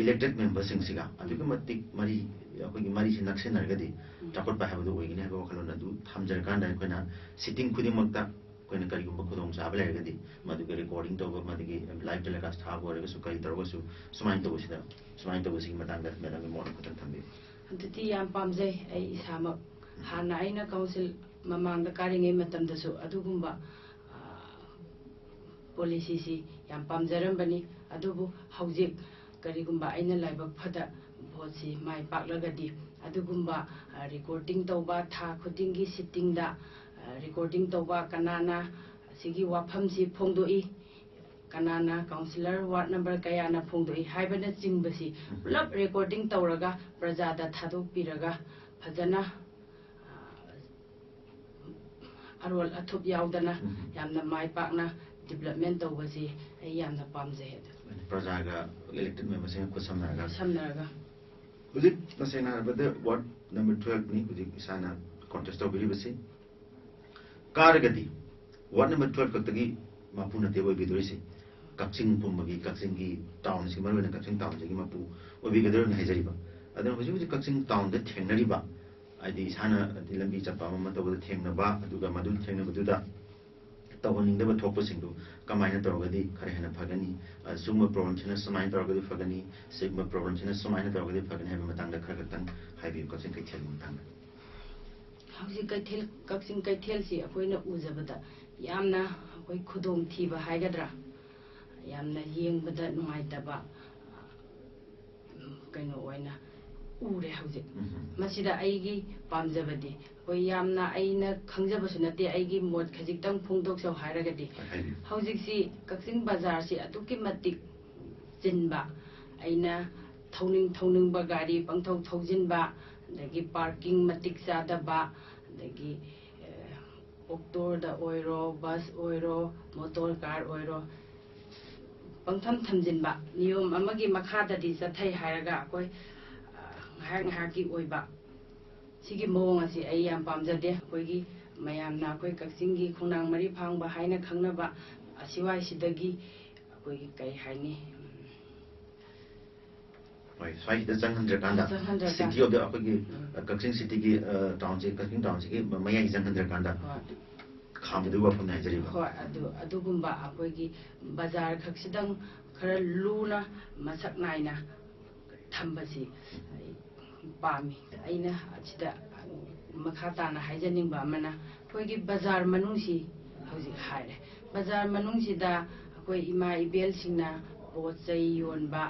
ꯏꯂꯦꯛꯇꯦꯗ ꯃꯦꯝꯕꯔꯁꯤꯡꯁꯤꯒ ꯑꯗꯨꯛꯀꯤ ꯃꯇꯤꯛ ꯃꯔꯤ, ꯑꯩꯈꯣꯏꯒꯤ ꯃꯔꯤꯁꯤ ꯅꯛꯁꯤꯟꯅꯔꯒꯗꯤ ꯆꯥꯎꯈꯠꯄ ꯍꯥꯏꯕꯗꯨ ꯑꯣꯏꯒꯅꯤ ꯍꯥꯏꯕ ꯋꯥꯈꯜꯂꯣꯟ ꯑꯗꯨ ꯊꯝꯖꯔꯀꯥꯟꯗ, ꯑꯩꯈꯣꯏꯅ ꯁꯤꯇꯤꯡ ꯈꯨꯗꯤꯡꯃꯛꯇ ꯑꯩꯈꯣꯏꯅ ꯀꯔꯤꯒꯨꯝꯕ ꯈꯨꯗꯣꯡꯆꯥꯕ ꯂꯩꯔꯒꯗꯤ, ꯃꯗꯨꯒꯤ ꯔꯦꯀꯣꯔꯗꯤꯡ ꯇꯧꯕ, ꯃꯗꯨꯒꯤ ꯂꯥꯏꯚ ꯇꯦꯂꯤꯀꯥꯁ ꯊꯥꯕ ꯑꯣꯏꯔꯒꯁꯨ, ꯀꯔꯤ ꯇꯧꯔꯒꯁꯨ, ꯁꯨꯃꯥꯏꯅ ꯇꯧꯕꯁꯤꯗ, ꯁꯨꯃꯥꯏꯅ ꯇꯧꯕꯁꯤꯒꯤ ꯃꯇꯥꯡꯗ ꯃꯦꯗꯥꯝꯒꯤ ꯃꯣꯠ ꯑꯃꯈꯛꯇꯪ ꯊꯝꯕꯤꯌꯨ꯫ ꯑꯗꯨꯗꯤ ꯌꯥꯝ ꯄꯥꯝꯖꯩ꯫ ꯑꯩ ꯏꯁꯥꯃꯛ ꯍꯥꯟꯅ ꯑꯩꯅ ꯀꯥꯎꯟꯁꯤꯜ ꯃꯃꯥꯡꯗ ꯀꯥꯔꯤꯉꯩ ꯃꯇꯝꯗꯁꯨ ꯑꯗꯨꯒꯨꯝꯕ, ꯑ, ꯄꯣꯂꯤꯁꯤꯁꯤ ꯌꯥꯝ ꯄꯥꯝꯖꯔꯝꯕꯅꯤ꯫ ꯑꯗꯨꯕꯨ ꯍꯧꯖꯤꯛ ꯀꯔꯤꯒꯨꯝꯕ ꯑꯩꯅ ꯂꯥꯏꯕꯛ ꯐꯗ ꯚꯣꯠꯁꯤ ꯃꯥꯏ ꯄꯥꯛꯂꯒꯗꯤ, ꯑꯗꯨꯒꯨꯝꯕ, ꯑ, ꯔꯦꯀꯣꯔꯗꯤꯡ ꯇꯧꯕ, ꯊꯥ ꯈꯨꯗꯤꯡꯒꯤ ꯁꯤꯇꯤꯡꯗ, ꯑ, ꯔꯦꯀꯣꯔꯗꯤꯡ ꯇꯧꯕ, ꯀꯅꯥꯅ ꯑꯁꯤꯒꯤ ꯋꯥꯐꯝꯁꯤ ꯐꯣꯡꯗꯣꯛꯏ, ꯀꯅꯥꯅ ꯀꯥꯎꯟꯁꯤꯂꯔ ꯋꯥꯔꯗ ꯅꯝꯕꯔ ꯀꯌꯥꯅ ꯐꯣꯡꯗꯣꯛꯏ ꯍꯥꯏꯕꯅꯆꯤꯡꯕꯁꯤ ꯄꯨꯂꯞ ꯔꯦꯀꯣꯔꯗꯤꯡ ꯇꯧꯔꯒ ꯄ꯭ꯔꯖꯥꯗ ꯊꯥꯗꯣꯛꯄꯤꯔꯒ ꯐꯖꯅ, ꯑ, ꯑꯔꯣꯜ ꯑꯊꯨꯞ ꯌꯥꯎꯗꯅ ꯌꯥꯝꯅ ꯃꯥꯏ ꯄꯥꯛꯅ ꯗꯤꯕꯂꯞꯃꯦꯟ ꯇꯧꯕꯁꯤ ꯑꯩ ꯌꯥꯝꯅ ꯄꯥꯝꯖꯩ꯫ ꯑꯗꯨ ꯄ꯭ꯔꯖꯥꯒ ꯏꯂꯦꯛꯇꯦꯗ ꯃꯦꯝꯕꯔꯁꯤꯡꯒ ꯈꯨꯠꯁꯝꯅꯔꯒ꯫ ꯁꯝꯅꯔꯒ ꯍꯧꯖꯤꯛ ꯇꯁꯦꯡꯅ ꯍꯥꯏꯔꯕꯗ ꯋꯥꯔꯗ ꯅꯝꯕꯔ ꯇꯨꯋꯦꯜꯐꯅꯤ ꯍꯧꯖꯤꯛ ꯏꯁꯥꯅ ꯀꯣꯟꯇꯦꯁ ꯇꯧꯕꯤꯔꯤꯕꯁꯤ꯫ ꯀꯥꯔꯒꯗꯤ ꯋꯥꯔꯗ ꯅꯝꯕꯔ ꯇꯨꯋꯦꯜꯐ ꯈꯛꯇꯒꯤ ꯃꯄꯨ ꯅꯠꯇꯦ ꯑꯣꯏꯕꯤꯗꯣꯔꯤꯁꯤ, ꯀꯛꯆꯤꯡ ꯄꯨꯝꯕꯒꯤ, ꯀꯛꯆꯤꯡꯒꯤ ꯇꯥꯎꯟꯁꯤ, ꯃꯔꯨꯑꯣꯏꯅ ꯀꯛꯆꯤꯡ ꯇꯥꯎꯟꯁꯤꯒꯤ ꯃꯄꯨ ꯑꯣꯏꯕꯤꯒꯗꯧꯔꯤꯕꯅꯤ ꯍꯥꯏꯖꯔꯤꯕ꯫ ꯑꯗꯨꯅ ꯍꯧꯖꯤꯛ ꯍꯧꯖꯤꯛ ꯀꯛꯆꯤꯡ ꯇꯥꯎꯟꯗ ꯊꯦꯡꯅꯔꯤꯕ, ꯍꯥꯏꯗꯤ ꯏꯁꯥꯅ ꯍꯥꯏꯗꯤ ꯂꯝꯕꯤ ꯆꯠꯄ ꯑꯃ ꯑꯃ ꯇꯧꯕꯗ ꯊꯦꯡꯅꯕ, ꯑꯗꯨꯒ ꯃꯗꯨ ꯊꯦꯡꯅꯕꯗꯨꯗ ꯇꯧꯍꯟꯅꯤꯡꯗꯕ ꯊꯣꯛꯄꯁꯤꯡꯗꯨ ꯀꯃꯥꯏꯅ ꯇꯧꯔꯒꯗꯤ ꯈꯔ ꯍꯦꯟꯅ ꯐꯒꯅꯤ? ꯑ, ꯁꯤꯒꯨꯝꯕ ꯄ꯭ꯔꯣꯕ꯭ꯂꯦꯝꯁꯤꯅ ꯁꯨꯃꯥꯏꯅ ꯇꯧꯔꯒꯗꯤ ꯐꯒꯅꯤ, ꯁꯤꯒꯨꯝꯕ ꯄ꯭ꯔꯣꯕ꯭ꯂꯦꯝꯁꯤꯅ ꯁꯨꯃꯥꯏꯅ ꯇꯧꯔꯒꯗꯤ ꯐꯒꯅꯤ ꯍꯥꯏꯕ ꯃꯇꯥꯡꯗ ꯈꯔ ꯈꯛꯇꯪ ꯍꯥꯏꯕꯤꯌꯨ, ꯀꯛꯆꯤꯡ ꯀꯩꯊꯦꯜꯒꯤ ꯃꯇꯥꯡꯗ꯫ ꯍꯧꯖꯤꯛ ꯀꯩꯊꯦꯜ, ꯀꯛꯆꯤꯡ ꯀꯩꯊꯦꯜꯁꯤ ꯑꯩꯈꯣꯏꯅ ꯎꯖꯕꯗ ꯌꯥꯝꯅ ꯑꯩꯈꯣꯏ ꯈꯨꯗꯣꯡꯊꯤꯕ ꯍꯥꯏꯒꯗ꯭ꯔꯥ, ꯌꯥꯝꯅ ꯌꯦꯡꯕꯗ ꯅꯨꯡꯉꯥꯏꯇꯕ ꯀꯩꯅꯣ ꯑꯣꯏꯅ ꯎꯔꯦ ꯍꯧꯖꯤꯛ꯫ ꯎꯝ꯫ ꯃꯁꯤꯗ ꯑꯩꯒꯤ ꯄꯥꯝꯖꯕꯗꯤ ꯑꯩꯈꯣꯏ ꯌꯥꯝꯅ ꯑꯩꯅ ꯈꯪꯖꯕꯁꯨ ꯅꯠꯇꯦ, ꯑꯩꯒꯤ ꯃꯣꯠ ꯈꯖꯤꯛꯇꯪ ꯐꯣꯡꯗꯣꯛꯆꯧ ꯍꯥꯏꯔꯒꯗꯤ ꯍꯥꯏꯕꯤꯌꯨ꯫ ꯍꯧꯖꯤꯛꯁꯤ ꯀꯛꯆꯤꯡ ꯕꯖꯥꯔꯁꯤ ꯑꯗꯨꯛꯀꯤ ꯃꯇꯤꯛ ꯆꯤꯟꯕ, ꯑꯩꯅ ꯊꯧꯅꯤꯡ ꯊꯧꯅꯤꯡꯕ ꯒꯥꯔꯤ ꯄꯪꯊꯧ ꯊꯧꯖꯤꯟꯕ, ꯑꯗꯒꯤ ꯄꯥꯔꯀꯤꯡ ꯃꯇꯤꯛ ꯆꯥꯗꯕ, ꯑꯗꯒꯤ ꯑꯣꯛꯇꯣꯗ ꯑꯣꯏꯔꯣ, ꯕꯁ ꯑꯣꯏꯔꯣ, ꯃꯣꯇꯣꯔ ꯀꯥꯔ ꯑꯣꯏꯔꯣ, ꯄꯪꯊꯝ ꯊꯝꯖꯤꯟꯕ, ꯅꯤꯌꯣꯝ ꯑꯃꯒꯤ ꯃꯈꯥꯗꯗꯤ ꯆꯠꯊꯩ ꯍꯥꯏꯔꯒ ꯑꯩꯈꯣꯏ ꯉꯥꯏꯍꯥꯛ ꯉꯥꯏꯍꯥꯛꯀꯤ ꯑꯣꯏꯕ ꯁꯤꯒꯤ ꯃꯑꯣꯡ ꯑꯁꯤ ꯑꯩ ꯌꯥꯝ ꯄꯥꯝꯖꯗꯦ꯫ ꯑꯩꯈꯣꯏꯒꯤ ꯃꯌꯥꯝꯅ ꯑꯩꯈꯣꯏ ꯀꯛꯆꯤꯡꯒꯤ ꯈꯣꯡꯅꯥꯡ ꯃꯔꯤ ꯐꯥꯡꯕ ꯍꯥꯏꯅ ꯈꯪꯅꯕ ꯑꯁꯤꯋꯥꯏꯁꯤꯗꯒꯤ ꯑꯩꯈꯣꯏꯒꯤ ꯀꯩ ꯍꯥꯏꯅꯤ, ꯍꯣꯏ, ꯁ꯭ꯋꯥꯏꯁꯤꯗ ꯆꯪꯍꯟꯗ꯭ꯔꯀꯥꯟꯗ ꯆꯪꯍꯟꯗ꯭ꯔꯀꯥꯟꯗ꯫ ꯁꯤꯇꯤ ꯑꯣꯐ ꯑꯩꯈꯣꯏꯒꯤ ꯎꯝ꯫ ꯀꯛꯆꯤꯡ ꯁꯤꯇꯤꯒꯤ ꯇꯥꯎꯟꯁꯤ, ꯀꯛꯆꯤꯡ ꯇꯥꯎꯟꯁꯤꯒꯤ ꯃꯌꯥꯏ ꯆꯪꯍꯟꯗ꯭ꯔꯀꯥꯟꯗ ꯍꯣꯏ꯫ ꯈꯥꯝꯕꯗꯨꯒꯤ ꯋꯥꯐꯝꯅꯤ ꯍꯥꯏꯖꯔꯤꯕ꯫ ꯍꯣꯏ, ꯑꯗꯨ ꯑꯗꯨꯒꯨꯝꯕ ꯑꯩꯈꯣꯏꯒꯤ ꯕꯖꯥꯔ ꯈꯛꯁꯤꯗꯪ ꯈꯔ ꯂꯨꯅ ꯃꯁꯛ ꯅꯥꯏꯅ ꯊꯝꯕꯁꯤ ꯑꯩ ꯄꯥꯝꯃꯤ꯫ ꯑꯩꯅ ꯑꯁꯤꯗ ꯃꯈꯥ ꯇꯥꯅ ꯍꯥꯏꯖꯅꯤꯡꯕ ꯑꯃꯅ ꯑꯩꯈꯣꯏꯒꯤ ꯕꯖꯥꯔ ꯃꯅꯨꯡꯁꯤ ꯍꯧꯖꯤꯛ ꯍꯥꯏꯔꯦ, ꯕꯖꯥꯔ ꯃꯅꯨꯡꯁꯤꯗ ꯑꯩꯈꯣꯏ ꯏꯃꯥ ꯏꯕꯦꯜꯁꯤꯡꯅ ꯄꯣꯠ ꯆꯩ ꯌꯣꯟꯕ,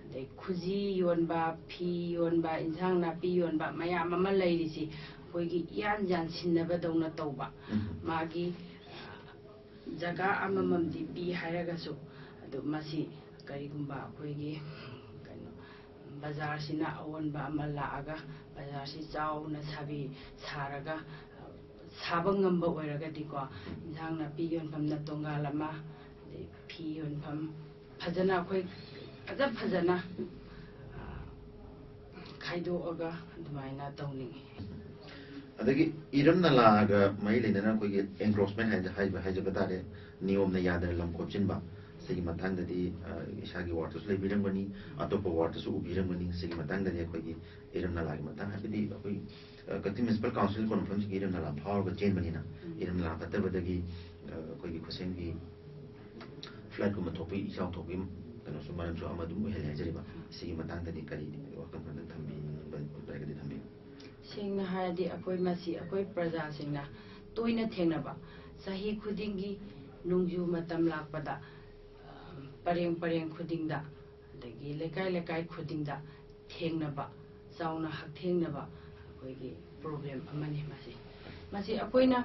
ꯑꯗꯩ ꯈꯨꯖꯤ ꯌꯣꯟꯕ, ꯐꯤ ꯌꯣꯟꯕ, ꯏꯟꯁꯥꯡ ꯅꯥꯄꯤ ꯌꯣꯟꯕ ꯃꯌꯥꯝ ꯑꯃ ꯂꯩꯔꯤꯁꯤ ꯑꯩꯈꯣꯏꯒꯤ ꯏꯌꯥꯟ ꯌꯥꯟꯁꯤꯟꯅꯕꯗꯧꯅ ꯇꯧꯕ꯫ ꯎꯝ꯫ ꯃꯥꯒꯤ ꯖꯒꯥ ꯑꯃꯃꯝꯗꯤ ꯄꯤ ꯍꯥꯏꯔꯒꯁꯨ, ꯑꯗꯨ ꯃꯁꯤ ꯀꯔꯤꯒꯨꯝꯕ ꯑꯩꯈꯣꯏꯒꯤ ꯀꯩꯅꯣ ꯕꯖꯥꯔꯁꯤꯅ ꯑꯑꯣꯟꯕ ꯑꯃ ꯂꯥꯛꯑꯒ ꯕꯖꯥꯔꯁꯤ ꯆꯥꯎꯅ ꯁꯥꯕꯤ ꯁꯥꯔꯒ ꯁꯥꯕ ꯉꯝꯕ ꯑꯣꯏꯔꯒꯗꯤꯀꯣ, ꯏꯟꯁꯥꯡ ꯅꯥꯄꯤ ꯌꯣꯟꯐꯝꯅ ꯇꯣꯉꯥꯟ ꯑꯃ, ꯑꯗꯩ ꯐꯤ ꯌꯣꯟꯐꯝ ꯐꯖꯅ ꯑꯩꯈꯣꯏ ꯐꯖ ꯐꯖꯅ ꯈꯥꯏꯗꯣꯛꯑꯒ ꯑꯗꯨꯃꯥꯏꯅ ꯇꯧꯅꯤꯡꯉꯤ꯫ ꯑꯗꯒꯤ ꯏꯔꯝ ꯅꯂꯥꯒ ꯃꯔꯤ ꯂꯩꯅꯅ ꯑꯩꯈꯣꯏꯒꯤ ꯑꯦꯟꯀ꯭ꯔꯣꯆꯃꯦꯟ ꯍꯥꯏꯕ ꯍꯥꯏꯖꯕ ꯇꯥꯔꯦ, ꯅꯤꯌꯣꯝꯅ ꯌꯥꯗꯅ ꯂꯝ ꯈꯣꯞꯆꯤꯟꯕ, ꯁꯤꯒꯤ ꯃꯇꯥꯡꯗꯗꯤ ꯑ, ꯏꯁꯥꯒꯤ ꯋꯥꯔꯗꯇꯁꯨ ꯂꯩꯕꯤꯔꯝꯒꯅꯤ, ꯑꯇꯣꯞꯄ ꯋꯥꯔꯗꯇꯁꯨ ꯎꯕꯤꯔꯝꯒꯅꯤ꯫ ꯁꯤꯒꯤ ꯃꯇꯥꯡꯗꯗꯤ ꯑꯩꯈꯣꯏꯒꯤ ꯏꯔꯝ ꯅꯂꯥꯒꯤ ꯃꯇꯥꯡ ꯍꯥꯏꯕꯗꯤ ꯑꯩꯈꯣꯏ ꯑ, ꯀꯛꯆꯤꯡ ꯃ꯭ꯌꯨꯅꯤꯁꯤꯄꯥꯜ ꯀꯥꯎꯟꯁꯤꯜ ꯀꯣꯟꯐꯝꯁꯤꯒꯤ ꯏꯔꯝ ꯅꯂꯥ ꯐꯥꯎꯔꯒ ꯆꯦꯟꯕꯅꯤꯅ, ꯏꯔꯝ ꯅꯂꯥ ꯐꯠꯇꯕꯗꯒꯤ ꯑ, ꯑꯩꯈꯣꯏꯒꯤ ꯈꯨꯠꯁꯦꯝꯒꯤ ꯐ꯭ꯂꯠꯀꯨꯝꯕ ꯊꯣꯛꯄꯒꯤ, ꯏꯆꯥꯎ ꯊꯣꯛꯄꯒꯤ ꯀꯩꯅꯣꯁꯨ ꯃꯔꯝꯁꯨ ꯑꯃ ꯑꯗꯨꯝ ꯑꯣꯏꯍꯜꯂꯦ ꯍꯥꯏꯖꯔꯤꯕ꯫ ꯁꯤꯒꯤ ꯃꯇꯥꯡꯗꯗꯤ ꯀꯔꯤ ꯋꯥꯐꯝ ꯈꯔꯗꯪ ꯊꯝꯕꯤꯅꯤꯡꯕ ꯂꯩꯔꯒꯗꯤ ꯊꯝꯕꯤꯌꯨ꯫ ꯁꯦꯡꯅ ꯍꯥꯏꯔꯗꯤ ꯑꯩꯈꯣꯏ ꯃꯁꯤ ꯑꯩꯈꯣꯏ ꯄ꯭ꯔꯖꯥꯁꯤꯡꯅ ꯇꯣꯏꯅ ꯊꯦꯡꯅꯕ, ꯆꯍꯤ ꯈꯨꯗꯤꯡꯒꯤ ꯅꯣꯡꯖꯨ ꯃꯇꯝ ꯂꯥꯛꯄꯗ ꯑ, ꯄꯔꯦꯡ ꯄꯔꯦꯡ ꯈꯨꯗꯤꯡꯗ, ꯑꯗꯒꯤ ꯂꯩꯀꯥꯏ ꯂꯩꯀꯥꯏ ꯈꯨꯗꯤꯡꯗ ꯊꯦꯡꯅꯕ, ꯆꯥꯎꯅ ꯍꯛꯊꯦꯡꯅꯕ ꯑꯩꯈꯣꯏꯒꯤ ꯄ꯭ꯔꯣꯕ꯭ꯂꯦꯝ ꯑꯃꯅꯤ ꯃꯁꯤ꯫ ꯃꯁꯤ ꯑꯩꯈꯣꯏꯅ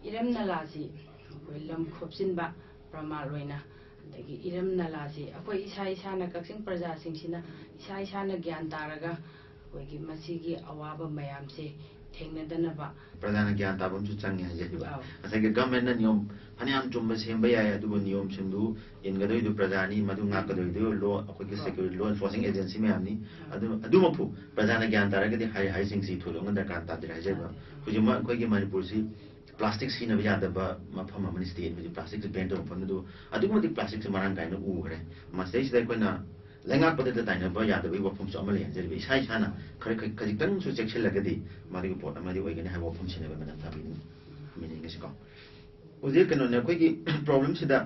ꯏꯔꯝ ꯅꯂꯥꯁꯤ ꯑꯩꯈꯣꯏ ꯂꯝ ꯈꯣꯞꯆꯤꯟꯕ ꯄ꯭ꯔꯃꯥꯟ ꯑꯣꯏꯅ, ꯑꯗꯒꯤ ꯏꯔꯝ ꯅꯂꯥꯁꯤ ꯑꯩꯈꯣꯏ ꯏꯁꯥ ꯏꯁꯥꯅ, ꯀꯛꯆꯤꯡ ꯄ꯭ꯔꯖꯥꯁꯤꯡꯁꯤꯅ ꯏꯁꯥ ꯏꯁꯥꯅ ꯒ꯭ꯌꯥꯟ ꯇꯥꯔꯒ ꯑꯩꯈꯣꯏꯒꯤ ꯃꯁꯤꯒꯤ ꯑꯋꯥꯕ ꯃꯌꯥꯝꯁꯦ ꯊꯦꯡꯅꯗꯅꯕ꯫ ꯄ꯭ꯔꯖꯥꯅ ꯒ꯭ꯌꯥꯟ ꯇꯥꯕ ꯑꯃꯁꯨ ꯆꯪꯉꯦ ꯍꯥꯏꯖꯔꯤꯕ꯫ ꯑꯥꯎ꯫ ꯉꯁꯥꯏꯒꯤ ꯒꯚꯔꯟꯃꯦꯟꯠꯅ ꯅꯤꯌꯣꯝ ꯐꯅꯌꯥꯝ ꯆꯨꯝꯕ ꯁꯦꯝꯕ ꯌꯥꯏ, ꯑꯗꯨꯕꯨ ꯅꯤꯌꯣꯝꯁꯤꯡꯗꯨ ꯏꯟꯒꯗꯣꯏꯗꯨ ꯄ꯭ꯔꯖꯥꯅꯤ, ꯃꯗꯨ ꯉꯥꯛꯀꯗꯣꯏꯗꯨ ꯂꯣ, ꯑꯩꯈꯣꯏꯒꯤ ꯍꯣꯏ꯫ ꯁꯦꯀ꯭ꯌꯨ-, ꯂꯣ ꯑꯦꯟꯐꯣꯔꯁꯤꯡ ꯑꯦꯖꯦꯟꯁꯤ ꯃꯌꯥꯝꯅꯤ꯫ ꯑꯥ꯫ ꯑꯗꯨ, ꯑꯗꯨꯃꯛꯄꯨ ꯄ꯭ꯔꯖꯥꯅ ꯒ꯭ꯌꯥꯟ ꯇꯥꯔꯒꯗꯤ ꯍꯥꯏ ꯍꯥꯏꯁꯤꯡꯁꯤ ꯊꯣꯏꯗꯣꯛꯅ ꯗꯔꯀꯥꯔ ꯇꯥꯗ꯭ꯔꯦ ꯍꯥꯏꯖꯔꯤꯕ꯫ ꯇꯥꯗꯦ꯫ ꯍꯧꯖꯤꯛꯃꯛ ꯑꯩꯈꯣꯏꯒꯤ ꯃꯅꯤꯄꯨꯔꯁꯤ ꯄ꯭ꯂꯥꯁꯇꯤꯛ ꯁꯤꯖꯤꯟꯅꯕ ꯌꯥꯗꯕ ꯃꯐꯝ ꯑꯃꯅꯤ꯫ ꯁ꯭ꯇꯦꯠ ꯍꯧꯖꯤꯛ ꯄ꯭ꯂꯥꯁꯇꯤꯛꯁꯤ ꯕꯦꯟ ꯇꯧꯕ ꯃꯐꯝ ꯑꯗꯨ ꯑꯗꯨꯛꯀꯤ ꯃꯇꯤꯛ ꯄ꯭ꯂꯥꯁꯇꯤꯛꯁꯤ ꯃꯔꯥꯡ ꯀꯥꯏꯅ ꯎꯈ꯭ꯔꯦ꯫ ꯃꯁꯤꯗꯩꯁꯤꯗ ꯑꯩꯈꯣꯏꯅ ꯂꯩꯉꯥꯛꯄꯗꯇ ꯇꯥꯏꯅꯕ ꯌꯥꯗꯕꯒꯤ ꯋꯥꯐꯝꯁꯨ ꯑꯃ ꯂꯩ ꯍꯥꯏꯖꯔꯤꯕ꯫ ꯏꯁꯥ ꯏꯁꯥꯅ ꯈꯔ ꯈ-, ꯈꯖꯤꯛꯇꯪꯁꯨ ꯆꯦꯛꯁꯤꯜꯂꯒꯗꯤ ꯃꯗꯨꯒꯤ ꯄꯣꯠ ꯑꯃꯗꯤ ꯑꯣꯏꯒꯅꯤ ꯍꯥꯏꯕ ꯋꯥꯐꯝꯁꯤꯅꯦꯕ, ꯃꯦꯗꯥꯝ ꯊꯥꯕꯤꯅ ꯍꯥꯏꯅꯤꯡꯉꯤꯁꯤꯀꯣ꯫ ꯍꯧꯖꯤꯛ ꯀꯩꯅꯣꯅꯦ, ꯑꯩꯈꯣꯏꯒꯤ ꯄ꯭ꯔꯣꯕ꯭ꯂꯦꯝꯁꯤꯗ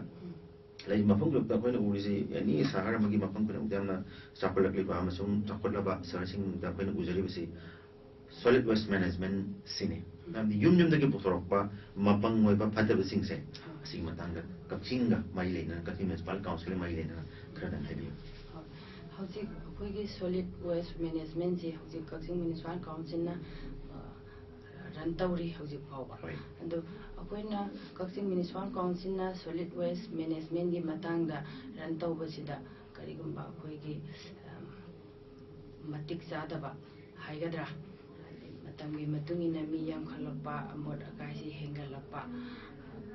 ꯂꯩꯔꯤꯕ ꯃꯐꯝ ꯈꯨꯗꯤꯡꯃꯛꯇ ꯑꯩꯈꯣꯏꯅ ꯎꯔꯤꯁꯤ, ꯑꯦꯅꯤ ꯁꯍꯔ ꯑꯃꯒꯤ ꯃꯐꯝ ꯈꯨꯗꯤꯡꯃꯛꯇ ꯌꯥꯝꯅ ꯆꯥꯎꯈꯠꯂꯛꯂꯤꯕ ꯑꯃꯁꯨꯡ ꯆꯥꯎꯈꯠꯂꯕ ꯁꯍꯔꯁꯤꯡꯗ ꯑꯩꯈꯣꯏꯅ ꯎꯖꯔꯤꯕꯁꯤ ꯁꯣꯂꯤꯗ ꯋꯦꯁ ꯃꯦꯅꯦꯖꯃꯦꯟꯠ ꯁꯤꯅꯤ꯫ ꯍꯥꯏꯕꯗꯤ ꯌꯨꯝ ꯌꯨꯝꯗꯒꯤ ꯄꯨꯊꯣꯔꯛꯄ ꯃꯄꯪ ꯑꯣꯏꯕ ꯐꯠꯇꯕꯁꯤꯡꯁꯦ, ꯑꯁꯤꯒꯤ ꯃꯇꯥꯡꯗ ꯀꯛꯆꯤꯡꯒ ꯃꯔꯤ ꯂꯩꯅꯅ, ꯀꯛꯆꯤꯡ ꯃ꯭ꯌꯨꯅꯤꯁꯤꯄꯥꯜ ꯀꯥꯎꯟꯁꯤꯜꯒ ꯃꯔꯤ ꯂꯩꯅꯅ ꯈꯔꯗꯪ ꯍꯥꯏꯕꯤꯌꯨ꯫ ꯍꯧꯖꯤꯛ ꯑꯩꯈꯣꯏꯒꯤ ꯁꯣꯂꯤꯗ ꯋꯦꯁ ꯃꯦꯅꯦꯖꯃꯦꯟꯠꯁꯤ ꯍꯧꯖꯤꯛ ꯀꯛꯆꯤꯡ ꯃ꯭ꯌꯨꯅꯤꯁꯤꯄꯥꯜ ꯀꯥꯎꯟꯁꯤꯜꯅ, ꯑ, ꯔꯟ ꯇꯧꯔꯤ ꯍꯧꯖꯤꯛ ꯐꯥꯎꯕ꯫ ꯍꯣꯏ꯫ ꯑꯗꯣ ꯑꯩꯈꯣꯏꯅ ꯀꯛꯆꯤꯡ ꯃ꯭ꯌꯨꯅꯤꯁꯤꯄꯥꯜ ꯀꯥꯎꯟꯁꯤꯜꯅ ꯁꯣꯂꯤꯗ ꯋꯦꯁ ꯃꯦꯅꯦꯖꯃꯦꯟꯠꯀꯤ ꯃꯇꯥꯡꯗ ꯔꯟ ꯇꯧꯕꯁꯤꯗ ꯀꯔꯤꯒꯨꯝꯕ ꯑꯩꯈꯣꯏꯒꯤ, ꯑ, ꯃꯇꯤꯛ ꯆꯥꯗꯕ ꯍꯥꯏꯒꯗ꯭ꯔꯥ, ꯍꯥꯏꯗꯤ ꯃꯇꯝꯒꯤ ꯃꯇꯨꯡ ꯏꯟꯅ ꯃꯤ ꯌꯥꯝꯈꯠꯂꯛꯄ, ꯑꯃꯣꯠ ꯑꯀꯥꯏꯁꯤ ꯍꯦꯟꯒꯠꯂꯛꯄ,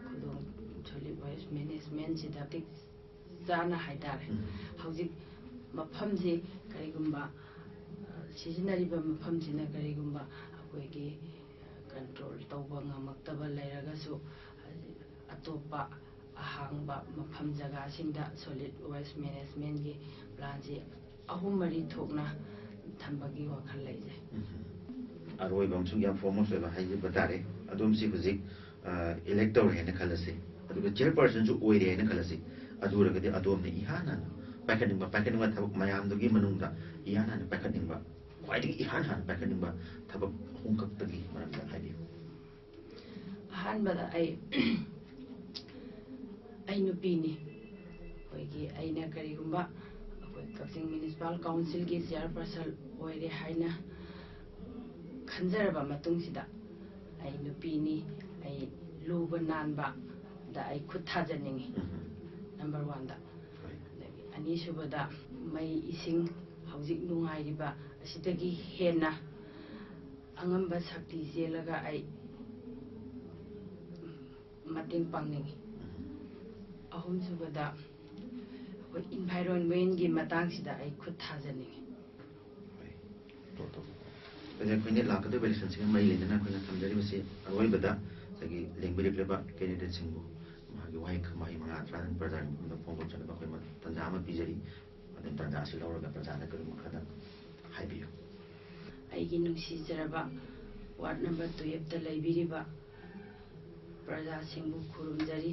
ꯈꯨꯗꯣꯡ, ꯁꯣꯂꯤꯗ ꯋꯦꯁ ꯃꯦꯅꯦꯖꯃꯦꯟꯠꯁꯤꯗ ꯃꯇꯤꯛ ꯆꯥꯅ ꯍꯥꯏꯇꯥꯔꯦ꯫ ꯎꯝ꯫ ꯍꯧꯖꯤꯛ ꯃꯐꯝꯁꯤ ꯀꯔꯤꯒꯨꯝꯕ, ꯑ, ꯁꯤꯖꯤꯟꯅꯔꯤꯕ ꯃꯐꯝꯁꯤꯅ ꯀꯔꯤꯒꯨꯝꯕ ꯑꯩꯈꯣꯏꯒꯤ, ꯑ, ꯀꯟꯇ꯭ꯔꯣꯜ ꯇꯧꯕ ꯉꯝꯃꯛꯇꯕ ꯂꯩꯔꯒꯁꯨ, ꯑꯇꯣꯞꯄ ꯑꯍꯥꯡꯕ ꯃꯐꯝ ꯖꯒꯥꯁꯤꯡꯗ ꯁꯣꯂꯤꯗ ꯋꯦꯁ ꯃꯦꯅꯦꯖꯃꯦꯟꯠꯀꯤ ꯄ꯭ꯂꯥꯟꯁꯤ ꯑꯍꯨꯝ ꯃꯔꯤ ꯊꯣꯛꯅ ꯊꯝꯕꯒꯤ ꯋꯥꯈꯜ ꯂꯩꯖꯩ꯫ ꯎꯝ꯫ ꯑꯔꯣꯏꯕ ꯑꯃꯁꯨꯡ ꯌꯥꯝ ꯐꯣꯔꯃꯣꯁ ꯑꯣꯏꯕ ꯍꯥꯏꯖꯕ ꯇꯥꯔꯦ꯫ ꯑꯗꯣꯝꯁꯤ ꯍꯧꯖꯤꯛ, ꯑ, ꯏꯂꯦꯛ ꯇꯧꯔꯦ ꯍꯥꯏꯅ ꯈꯜꯂꯁꯤ, ꯑꯗꯨꯒ ꯆꯤꯌꯔꯄꯔꯁꯟꯁꯨ ꯑꯣꯏꯔꯦ ꯍꯥꯏꯅ ꯈꯜꯂꯁꯤ꯫ ꯑꯗꯨ ꯑꯣꯏꯔꯒꯗꯤ ꯑꯗꯣꯝꯅ ꯏꯍꯥꯟ ꯍꯥꯟꯅ ꯄꯥꯏꯈꯠꯅꯤꯡꯕ, ꯄꯥꯏꯈꯠꯅꯤꯡꯕ ꯊꯕꯛ ꯃꯌꯥꯝꯗꯨꯒꯤ ꯃꯅꯨꯡꯗ ꯏꯍꯥꯟ ꯍꯥꯟꯅ ꯄꯥꯏꯈꯠꯅꯤꯡꯕ, ꯈ꯭ꯋꯥꯏꯗꯒꯤ ꯏꯍꯥꯟ ꯍꯥꯟꯅ ꯄꯥꯏꯈꯠꯅꯤꯡꯕ ꯊꯕꯛ ꯑꯍꯨꯝꯈꯛꯇꯒꯤ ꯃꯔꯝꯗ ꯍꯥꯏꯕꯤꯌꯨ꯫ ꯑꯍꯥꯟꯕꯗ ꯑꯩ, ꯑꯩ ꯅꯨꯄꯤꯅꯤ꯫ ꯑꯩꯈꯣꯏꯒꯤ ꯑꯩꯅ ꯀꯔꯤꯒꯨꯝꯕ ꯑꯩꯈꯣꯏ ꯀꯛꯆꯤꯡ ꯃ꯭ꯌꯨꯅꯤꯁꯤꯄꯥꯜ ꯀꯥꯎꯟꯁꯤꯜꯒꯤ ꯆꯤꯌꯔꯄꯔꯁꯟ ꯑꯣꯏꯔꯦ ꯍꯥꯏꯅ ꯈꯟꯖꯔꯕ ꯃꯇꯨꯡꯁꯤꯗ, ꯑꯩ ꯅꯨꯄꯤꯅꯤ, ꯑꯩ ꯂꯨꯕ ꯅꯥꯟꯕꯗ ꯑꯩ ꯈꯨꯠ ꯊꯥꯖꯅꯤꯡꯉꯤ꯫ ꯅꯝꯕꯔ ꯋꯥꯟꯗ꯫ ꯑꯗꯒꯤ ꯑꯅꯤꯁꯨꯕꯗ, ꯃꯩ ꯏꯁꯤꯡ ꯍꯧꯖꯤꯛ ꯅꯨꯡꯉꯥꯏꯔꯤꯕ ꯑꯁꯤꯗꯒꯤ ꯍꯦꯟꯅ ꯑꯉꯝꯕ ꯁꯛꯇꯤ ꯆꯦꯜꯂꯒ ꯑꯩ ꯃꯇꯦꯡ ꯄꯥꯡꯅꯤꯡꯉꯤ꯫ ꯑꯍꯨꯝꯁꯨꯕꯗ, ꯑꯩꯈꯣꯏ ꯏꯟꯚꯥꯏꯔꯣꯟꯃꯦꯟꯒꯤ ꯃꯇꯥꯡꯁꯤꯗ ꯑꯩ ꯈꯨꯠ ꯊꯥꯖꯅꯤꯡꯉꯤ꯫ ꯑꯗꯨꯗ ꯑꯩꯈꯣꯏꯅ ꯂꯥꯛꯀꯗꯧꯔꯤꯕ ꯏꯂꯦꯛꯁꯟꯁꯤꯒ ꯃꯔꯤ ꯂꯩꯅꯅ ꯑꯩꯈꯣꯏꯅ ꯊꯝꯖꯔꯤꯕꯁꯤ, ꯑꯔꯣꯏꯕꯗ ꯉꯁꯥꯏꯒꯤ ꯂꯦꯡꯕꯤꯔꯛꯂꯤꯕ ꯀꯦꯟꯗꯤꯗꯦꯠꯁꯤꯡꯕꯨ ꯃꯍꯥꯛꯀꯤ ꯋꯥꯍꯩ ꯋꯥꯍꯩ ꯃꯉꯥ ꯇꯔꯥ ꯄ꯭ꯔꯖꯥꯒꯤ ꯃꯐꯝꯗ ꯐꯣꯡꯗꯣꯛꯆꯅꯕ ꯑꯩꯈꯣꯏ ꯇꯥꯟꯖꯥ ꯑꯃ ꯄꯤꯖꯔꯤ꯫ ꯑꯗꯨꯅ ꯇꯥꯟꯖꯥ ꯑꯁꯤ ꯂꯧꯔꯒ ꯄ꯭ꯔꯖꯥꯗ ꯀꯔꯤꯒꯨꯝꯕ ꯈꯔꯗꯪ ꯍꯥꯏꯕꯤꯌꯨ꯫ ꯑꯩꯒꯤ ꯅꯨꯡꯁꯤꯖꯔꯕ ꯋꯥꯔꯗ ꯅꯝꯕꯔ ꯇꯨꯌꯦꯜꯞꯇ ꯂꯩꯕꯤꯔꯤꯕ ꯄ꯭ꯔꯖꯥꯁꯤꯡꯕꯨ ꯈꯨꯔꯨꯝꯖꯔꯤ꯫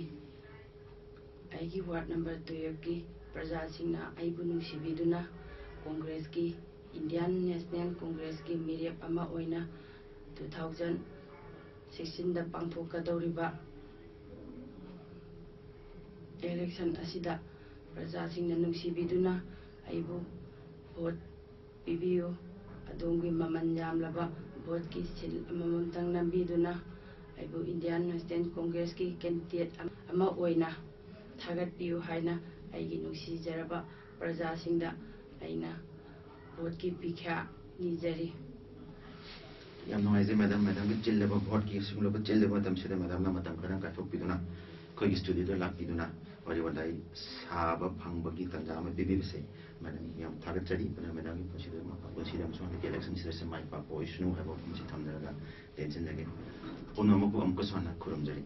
ꯑꯩꯒꯤ ꯋꯥꯔꯗ ꯅꯝꯕꯔ ꯇꯨꯌꯦꯜꯞꯀꯤ ꯄ꯭ꯔꯖꯥꯁꯤꯡꯅ ꯑꯩꯕꯨ ꯅꯨꯡꯁꯤꯕꯤꯗꯨꯅ ꯀꯣꯡꯒ꯭ꯔꯦꯁꯀꯤ, ꯏꯟꯗꯤꯌꯥꯟ ꯅꯦꯁꯅꯦꯜ ꯀꯣꯡꯒ꯭ꯔꯦꯁꯀꯤ ꯃꯤꯔꯦꯞ ꯑꯃ ꯑꯣꯏꯅ ꯇꯨ ꯊꯥꯎꯖꯟ ꯁꯤꯛꯁꯇꯤꯟꯗ ꯄꯥꯡꯊꯣꯛꯀꯗꯧꯔꯤꯕ ꯏꯂꯦꯛꯁꯟ ꯑꯁꯤꯗ ꯄ꯭ꯔꯖꯥꯁꯤꯡꯅ ꯅꯨꯡꯁꯤꯕꯤꯗꯨꯅ ꯑꯩꯕꯨ ꯚꯣꯠ ꯄꯤꯕꯤꯌꯨ꯫ ꯑꯗꯣꯝꯒꯤ ꯃꯃꯜ ꯌꯥꯝꯂꯕ ꯚꯣꯠꯀꯤ ꯁꯤꯜ ꯑꯃꯃꯝꯇꯪ ꯅꯝꯕꯤꯗꯨꯅ ꯑꯩꯕꯨ ꯏꯟꯗꯤꯌꯥꯟ ꯅꯦꯁꯅꯦꯜ ꯀꯣꯡꯒ꯭ꯔꯦꯁꯀꯤ ꯀꯦꯟꯗꯤꯗꯦꯠ ꯑꯃ ꯑꯣꯏꯅ ꯊꯥꯒꯠꯄꯤꯌꯨ ꯍꯥꯏꯅ ꯑꯩꯒꯤ ꯅꯨꯡꯁꯤꯖꯔꯕ ꯄ꯭ꯔꯖꯥꯁꯤꯡꯗ ꯑꯩꯅ ꯚꯣꯠꯀꯤ ꯚꯤꯈ꯭ꯌꯥ ꯅꯤꯖꯔꯤ꯫ ꯌꯥꯝ ꯅꯨꯡꯉꯥꯏꯖꯩ ꯃꯦꯗꯥꯝ, ꯃꯦꯗꯥꯝꯒꯤ ꯆꯤꯜꯂꯕ ꯚꯣꯠꯀꯤ ꯁꯤꯒꯨꯝꯂꯕ ꯆꯤꯜꯂꯕ ꯃꯇꯝꯁꯤꯗ ꯃꯦꯗꯥꯝꯅ ꯃꯇꯝ ꯈꯔ ꯀꯥꯏꯊꯣꯛꯄꯤꯗꯨꯅ ꯑꯩꯈꯣꯏꯒꯤ ꯁ꯭ꯇꯨꯗꯤꯑꯣꯗ ꯂꯥꯛꯄꯤꯗꯨꯅ ꯋꯥꯔꯤ ꯋꯥꯇꯥꯏ ꯁꯥꯕ ꯐꯪꯕꯒꯤ ꯇꯥꯟꯖꯥ ꯑꯃ ꯄꯤꯕꯤꯕꯁꯦ ꯃꯦꯗꯥꯝ ꯌꯥꯝ ꯊꯥꯒꯠꯆꯔꯤ꯫ ꯑꯗꯨꯅ ꯃꯦꯗꯥꯝꯒꯤ ꯄꯨꯟꯁꯤꯗ, ꯄꯨꯟꯁꯤꯗ ꯑꯃꯁꯨꯡ ꯍꯟꯗꯛꯀꯤ ꯏꯂꯦꯛꯁꯟꯁꯤꯗꯁꯨ ꯃꯥꯏ ꯄꯥꯛꯄ ꯑꯣꯏꯁꯅꯨ ꯍꯥꯏꯕ ꯋꯥꯐꯝꯁꯤ ꯊꯝꯖꯔꯒ ꯇꯦꯟꯁꯤꯟꯖꯒꯦ꯫ ꯄꯨꯝꯅꯃꯛꯄꯨ ꯑꯃꯨꯛꯀꯁꯨ ꯍꯟꯅ ꯈꯨꯔꯨꯝꯖꯔꯤ꯫